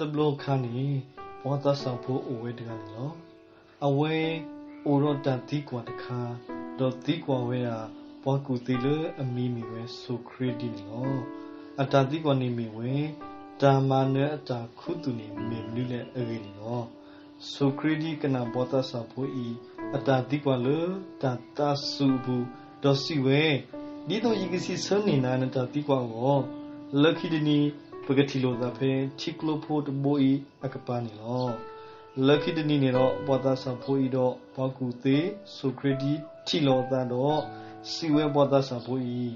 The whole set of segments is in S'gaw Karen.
တဘျီခါန့ၣ် ပှၤသးစၢ်ဖိအိၣ်ဝဲတဂၤန့ၣ်လီၤ. အဝဲအိၣ်ဒီးတၢ်သံကွၢ်တခါ, ဒီးသံကွၢ်ဝဲဒၣ် ပှၤကူၣ်သ့လၢအမံၤမ့ၢ်ဝဲ စိၤခရံဒံန့ၣ်လီၤ. အတၢ်သံကွၢ်န့ၣ်မ့ၢ်ဝဲ တၢ်မၤနၢၤအတၢ်ခူသူၣ်န့ၣ် မ့ၢ်မနုၤလဲၣ်အဂ့ၢ်န့ၣ်လီၤ. စိၤခရံဒံကနၣ်ပှၤသးစၢ်ဖိအံၤ အတၢ်သံကွၢ်လၢတၢ်သးစူၤအပူၤ, ဒီးစံးဝဲ, ဒ်သိးယကစံးဆၢန့ၢ်နၤနတၢ်သံကွၢ်အဂီၢ်, လၢခံတနံၤ ပကထံၣ်လိာ်သးဖဲ ထံကျိဖိတဘိအံၤအကပၤန့ၣ်လီၤ. လၢခံတနံၤန့ၣ်ဒီး ပှၤသးစၢ်ဖိအံၤဒီးပှၤကူၣ်သ့ စိၤခရံဒံထံၣ်လိာ်အသးဒီး စံးဝဲပှၤသးစၢ်ဖိအံၤ,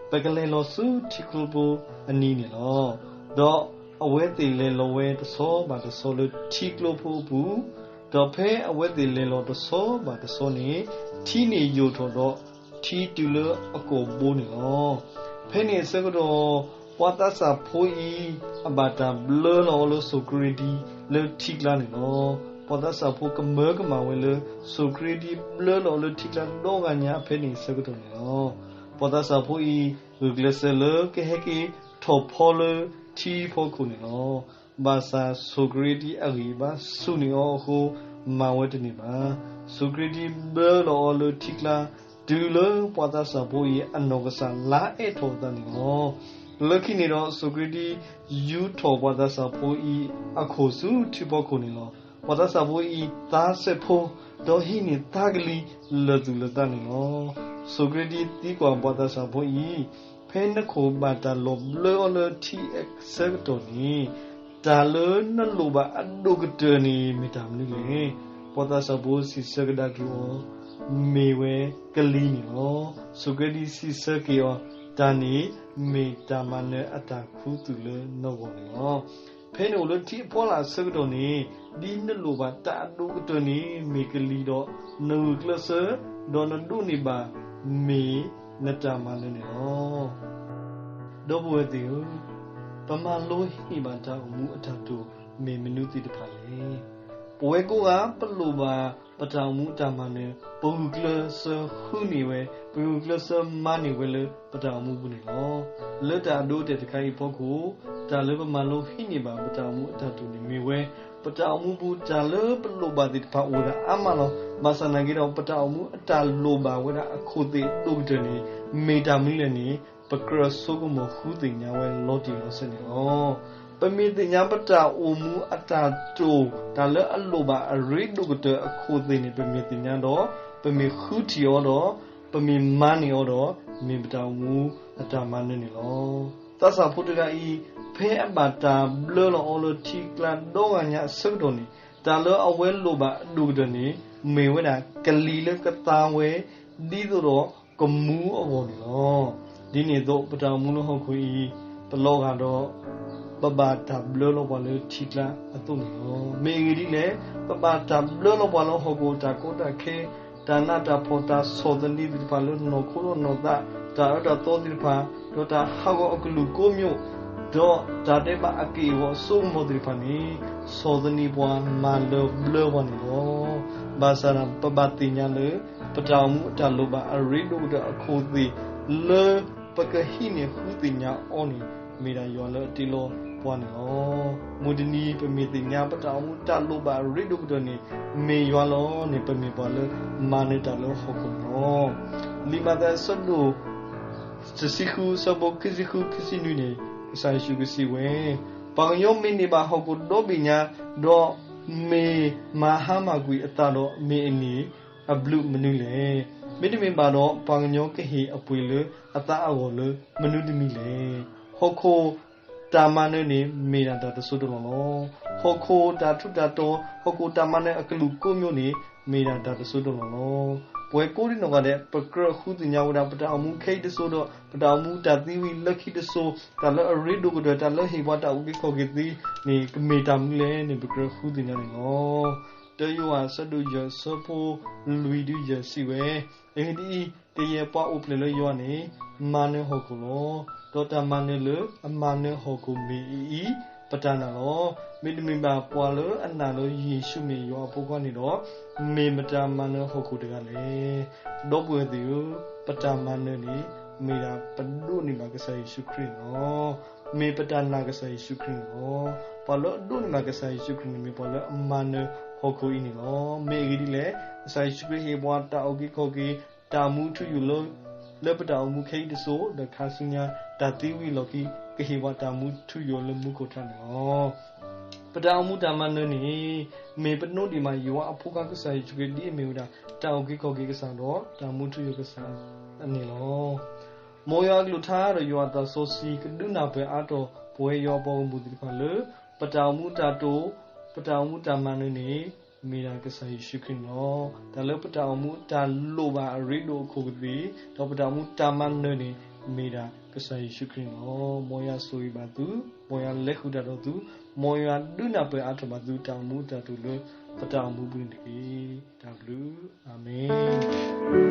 ပကလဲၤလီၤဆူထံကျိဖိအနံၤန့ၣ်လီၤ. ဒီးအဝဲသ့ၣ်လဲၤလီၤဝဲတဆီဘၣ်တဆီလၢထံကျိဖိအပူၤ, ဒီးဖဲအဝဲသ့ၣ်လဲၤလီၤတဆီဘၣ်တဆီန့ၣ် ထံန့ၣ်ယိာ်ထီၣ်ဒီး ထံတုၤလၢအကိာ်ဘိန့ၣ်လီၤ. ဖဲန့ၣ်အဆၢကတီၢ် ပှၤသးစၢ်ဖိအံၤ အဘၣ်တၢ်ဘျၢလီၤအီၤလၢစိၤခရံဒံလၢထံကျါန့ၣ်လီၤ. ပှၤသးစၢ်ဖိကမၢကမၣ်ဝဲလၢ စိၤခရံဒံဘျၢလီၤအီၤလၢထံကျါဒီဂၤညါဖဲန့ၣ်အဆၢကတီၢ်န့ၣ်လီၤ. ပှၤသးစၢ်ဖိအံၤ ဂုာ်ကျဲးစၢးလၢကဟဲက့ၤထီၣ်ဖီလၢထံဖီခိၣ်န့ၣ်လီၤ. ဘၣ်ဆၣ်စိၤခရံဒံအဂံၢ်အဘါဆူၣ်န့ၢ်အီၤအဃိ မၤဝဲတန့ၢ်ဘၣ်. စိၤခရံဒံဘျၢလီၤအီၤလၢထံကျါ တုၤလၢပှၤသးစၢ်ဖိအံၤအနီၢ်ကစၢ်လါအဲၣ်ထီၣ်အသးန့ၣ်လီၤ. လၢခံန့ၣ်ဒီး စိၤခရံဒံယူထီၣ်ပှၤသးစၢ်ဖိအံၤအခိၣ်ဆူထံဖီခိၣ်န့ၣ်လီၤ. ပှၤသးစၢ်ဖိအံၤသးစဲးဖိ, ဒီးဟံးန့ၢ်သးကလံၤလၢာ်သူၣ်လၢာ်သးန့ၣ်လီၤ. စိၤခရံဒံသံကွၢ်ပှၤသးစၢ်ဖိအံၤ, ဖဲနခိၣ်ဘၣ်တၢ်လီၤဘျၢအီၤလၢထံအဆၢကတီၢ်န့ၣ် တၢ်လၢနလိၣ်ဘၣ်အဒိၣ်ကတၢၢ်န့ၣ် မ့ၢ်တၢ်မနုၤလဲၣ်. ပှၤသးစၢ်ဖိစံးဆၢကဒါက့ၤအီၤ, မ့ၢ်ဝဲကလံၤန့ၣ်လီၤ. စိၤခရံဒံစံးဆၢက့ၤအီၤ, တၢ်န့ၣ်မ့ၢ်တၢ်မၤနၢၤအတၢ်ခူသူၣ်လၢနဂီၢ်န့ၣ်လီၤ. ဖဲနအိၣ်လၢထံအဖီလာ်အဆၢကတီၢ်န့ၣ် ဒ်နလိၣ်ဘၣ်တၢ်အဒိၣ်ကတၢၢ်န့ၣ် မ့ၢ်ကလံၤဒီး နဂုာ်ကျဲးစၢး ဒီးနဒိးန့ၢ်ဘၣ် မ့ၢ်နတၢ်မၤနၢၤန့ၣ်လီၤ. ဒီပုၢ်ဝဲၢ်သ့ၣ်ဧၢ, ပမၤလိဟံးန့ၢ်ဘၣ်တၢ်အိၣ်မူအတၢ်တိာ်မ့ၢ်မနုၤသ့ၣ်တဖၣ်လဲၣ်. ပဝဲကိးဂၤပလိၣ်ဘၣ်ပတၢ်အိၣ်မူအတၢ်မၤနၢၤ, ပဂုာ်ကျဲးစၢးဃုန့ၢ်ဝဲ, ပဂုာ်ကျဲးစၢးမၤန့ၢ်ဝဲလၢပတၢ်အိၣ်မူပူၤန့ၣ်လီၤ. လၢတၢ်အဒိအတဲာ်တခါအံၤအဖီခိၣ်, တၢ်လၢပမၤလိဟံးန့ၢ်ဘၣ်ပတၢ်အိၣ်မူအတၢ်တိာ်န့ၣ်မ့ၢ်ဝဲ, ပတၢ်အိၣ်မူပူၤတၢ်လၢပလိၣ်ဘၣ်သ့ၣ်တဖၣ်အိၣ်ဝဲဒၣ်အါမးလီၤ. ဘၣ်ဆၣ်သနာ်က့ဒီး ပတၢ်အိၣ်မူအတၢ်လိၣ်ဘၣ်ဝဲဒၣ်အခိၣ်သ့ၣ်အဒိၣ်ကတၢၢ်န့ၣ် မ့ၢ်တၢ်မနုၤလဲၣ်န့ၣ် ပကြၢးဆိကမိၣ်ဃုသ့ၣ်ညါဝဲလီၤတံၢ်လီၤဆဲးန့ၣ်လီၤ. ပမ့ၢ်သ့ၣ်ညါပတၢ်အိၣ်မူအတၢ်တိာ် တၢ်လၢအလိၣ်ဘၣ်အရ့ဒိၣ်ကတၢၢ်အခိၣ်သ့ၣ်န့ၣ် ပမ့ၢ်သ့ၣ်ညါဒီး ပမ့ၢ်ဃုထံၣ်အီၤဒီး ပမ့ၢ်မၤန့ၢ်အီၤဒီး မ့ၢ်ပတၢ်အိၣ်မူအတၢ်မၤနၢၤန့ၣ်လီၤ. သးစၢ်ဖိတဂၤအံၤ ဖဲအဘၣ်တၢ်ဘျၢလီၤအီၤလၢထံကျါဒီဂၤညါအဆၢကတီၢ်န့ၣ် တၢ်လၢအဝဲလိၣ်ဘၣ်အဒိၣ်ကတၢၢ်န့ၣ် မ့ၢ်ဝဲဒၣ်ကလံၤလၢကသါဝဲ ဒ်သိးဒီးကမူအဂီၢ်န့ၣ်လီၤ. ဒ်န့ၣ်အသိး ပတၢ်အိၣ်မူလၢဟီၣ်ခိၣ်အံၤ ပလီၤဂာ်ဒီး ပဘၣ်တၢ်ဘျၢလီၤပှၤလၢထံကျါအသိးန့ၣ်လီၤ. မ့ၢ်အဂ့ၢ်ဒ်လဲၣ်, ပဘၣ်တၢ်ဘျၢလီၤပှၤလၢဟီၣ်ခိၣ်တၢ်ကီတၢ်ခဲ, တၢ်နးတၢ်ဖှီၣ်တၢ်ဆီၣ်သနံးသ့ၣ်တဖၣ်လၢနီၢ်ခိဒီးနီၢ်သး, တၢ်အၢတၢ်သီသ့ၣ်တဖၣ်, ဒီးတၢ်ဟးဂီၤအကလုၢ်ကိးမံၤ, ဒီးတၢ်ဒဲးဘးအက့ၢ်အဂီၤအစိကမီၤသ့ၣ်တဖၣ်န့ၣ် ဆီၣ်သနံးပှၤမၤလၢဘျၢပှၤန့ၣ်လီၤ. ဘၣ်ဆၣ်ဒီး ပဘၣ်သ့ၣ်ညါလၢ ပတၢ်အိၣ်မူအတၢ်လိၣ်ဘၣ်အရ့ဒိၣ်ကတၢၢ်အခိၣ်သ့ၣ် လၢပကဟံးန့ၢ်ဃုသ့ၣ်ညါအီၤန့ၣ် မ့ၢ်ဒၣ်ယွၤလၢအတ့လီၤပှၤန့ၣ်လီၤ. မုၢ်တနံၤပမ့ၢ်သ့ၣ်ညါပတၢ်အိၣ်မူတၢ်လိၣ်ဘၣ်အရ့ဒိၣ်ကတၢၢ်န့ၣ် မ့ၢ်ယွၤလီၤန့ၣ် ပမ့ၢ်ပှၤလၢမၤနၢၤတၢ်လၢဟီၣ်ခိၣ်န့ၣ်လီၤ. လံာ်မးသဲအဆၢဒိၣ်တဆံဃု အဆၢဖိခံဆံဃု ခံဆံနွံန့ၣ် ကစၢ်ယ့ၣ်ၡူးကစံးဝဲ, ပှၤကညီမ့ၢ်န့ၢ်ဘၣ်ဟီၣ်ခိၣ်ဒီဘ့ၣ်ညါ, ဒီးမ့ၢ်မၤဟါမၢ်ကွံာ်အသးဒီး မ့ၢ်အန့ၢ်အဘျုးမနုၤလဲၣ်. မ့တမ့ၢ်ဘၣ်ဒီး ပှၤကညီကဟ့ၣ်အပှ့ၤလၢအသးအဂီၢ်လၢမနုၤတမံၤလဲၣ်. ဟီၣ်ခိၣ်တၢ်မၤနၢၤန့ၣ် မ့ၢ်ဒၣ်တၢ်တစိၢ်တလီၢ်လီၤ. ဟီၣ်ခိၣ်တၢ်ထူးတၢ်တီၤ, ဟီၣ်ခိၣ်တၢ်မၤနၢၤအကလုာ်ကိးမံၤန့ၣ် မ့ၢ်ဒၣ်တၢ်တစိၢ်တလီၢ်လီၤ. ပဝဲကိးဒံနီၢ်ဂၤဒဲး ပကြၢးဃုသ့ၣ်ညါဝဲဒၣ် ပတၢ်အိၣ်မူခဲအံၤတစိၢ်ဒီး ပတၢ်အိၣ်မူတၢ်သံဝံၤလၢခံတစိၢ်, တၢ်လၢအရ့ဒိၣ်ကတၢၢ် တၢ်လၢအဟ့ၣ်ပှၤတၢ်အုၣ်က့ၤခီၣ်က့ၤသ့န့ၣ် ကမ့ၢ်တၢ်မနုၤလဲၣ်န့ၣ် ပကြၢးဃုသ့ၣ်ညါန့ၣ်လီၤ. တၢယိၤဟၣ်အဆၢဒိၣ်ယဲၢ်အဆၢဖိလွံၢ်တုၤယဲၢ်စံးဝဲ, အဂ့ၢ်ဒ်အံၤ, ကယဲၢ်ပှၤအိၣ်ဖျဲၣ်လၢယွၤန့ၣ် မၤနၢၤဟီၣ်ခိၣ်လီၤ. ဒီးတၢ်မၤနၢၤလၢအမၤနၢၤဟီၣ်ခိၣ်မ့ၢ်အံၤအံၤ ပတၢ်နာ်လီၤ. မ့တမ့ၢ်ဘၣ်ပှၤလၢအနာ်လၢယ့ၣ်ၡူးမ့ၢ်ယွၤအဖိခွါန့ၣ်ဒီး မ့ၢ်မတၤမၤနၢၤဟီၣ်ခိၣ်တဂၤလဲၣ်. ဒီပုၢ်ဝဲၢ်သ့ၣ်ဧၢ, ပတၢ်မၤနၢၤန့ၣ် မ့ၢ်ဒၣ်ပဒိးန့ၢ်ဘၣ်ကစၢ်ယ့ၣ်ၡူးခရံာ်န့ၣ်လီၤ. မ့ၢ်ပတၢ်နာ်ကစၢ်ယ့ၣ်ၡူးခရံာ်န့ၣ်လီၤ. ပှၤလၢအဒိးန့ၢ်ဘၣ်ကစၢ်ယ့ၣ်ၡူးခရံာ်န့ၣ် မ့ၢ်ပှၤလၢအမၤနၢၤဟီၣ်ခိၣ်အံၤန့ၣ်လီၤ. မ့ၢ်အဂ့ၢ်ဒ်လဲၣ်, ကစၢ်ယ့ၣ်ၡူးခရံာ်ဟ့ၣ်ပှၤတၢ်အုၣ်က့ၤခီၣ်က့ၤ, တၢ်မူထူယိာ်လၢ လၢပတၢ်အိၣ်မူခဲအံၤတစိၤ, ဒီးခါဆူညါတၢ်သံဝံၤအလီၢ်ခံ ကဟ့ၣ်ပှၤတၢ်မူထူယိာ်လၢမူခိၣ်ထါန့ၣ်လီၤ. ပတၢ်အိၣ်မူတၢ်မၤနၢၤန့ၣ် မ့ၢ်ပနိဒံးမးယွၤအဖိခွါကစၢ်ယ့ၣ်ၡူးခရံာ် ဒ်အမ့ၢ်ဝဲဒၣ် တၢ်အုၣ်က့ၤခီၣ်က့ၤကစၢ်ဒီး တၢ်မူထူယိာ်ကစၢ်န့ၣ်လီၤ. မ်ယွၤအကလုၢ်ကထါဒီးယွၤအသးစီဆှံ ကဒုးနၢ်ပၢၢ်အါထီၣ်ပဝဲယွၤအပှၤဂီၢ်မုၢ်သ့ၣ်တဖၣ်လၢ ပတၢ်အိၣ်မူတၢ်တိာ်, ပတၢ်အိၣ်မူတၢ်မၤနၢၤန့ၣ် မ့ၢ်ဒၣ်ကစၢ်ယ့ၣ်ၡူးခရံာ်န့ၣ်လီၤ. တၢ်လၢပတၢ်အိၣ်မူတၢ်လိၣ်ဘၣ်အရ့ဒိၣ်အခိၣ်ကသ့ၣ်, ဒီးပတၢ်အိၣ်မူတၢ်မၤနၢၤန့ၣ် မ့ၢ်ဒၣ်ကစၢ်ယ့ၣ်ၡူးခရံာ်န့ၣ်လီၤ. မ်ယွၤဆိၣ်ဂ့ၤဘၣ်သု, မ်ယွၤလဲၤဃုာ်တၢ်ဒီးသု, မ်ယွၤဒုးနၢ်ပၢၢ်အါထီၣ်ဘၣ်သု တၢ်အိၣ်မူတၢ်တိာ်လၢ ပတၢ်အိၣ်မူပူၤန့ၣ်တက့ၢ်. တၢ်ဘျုး, အၤမ့ၣ်.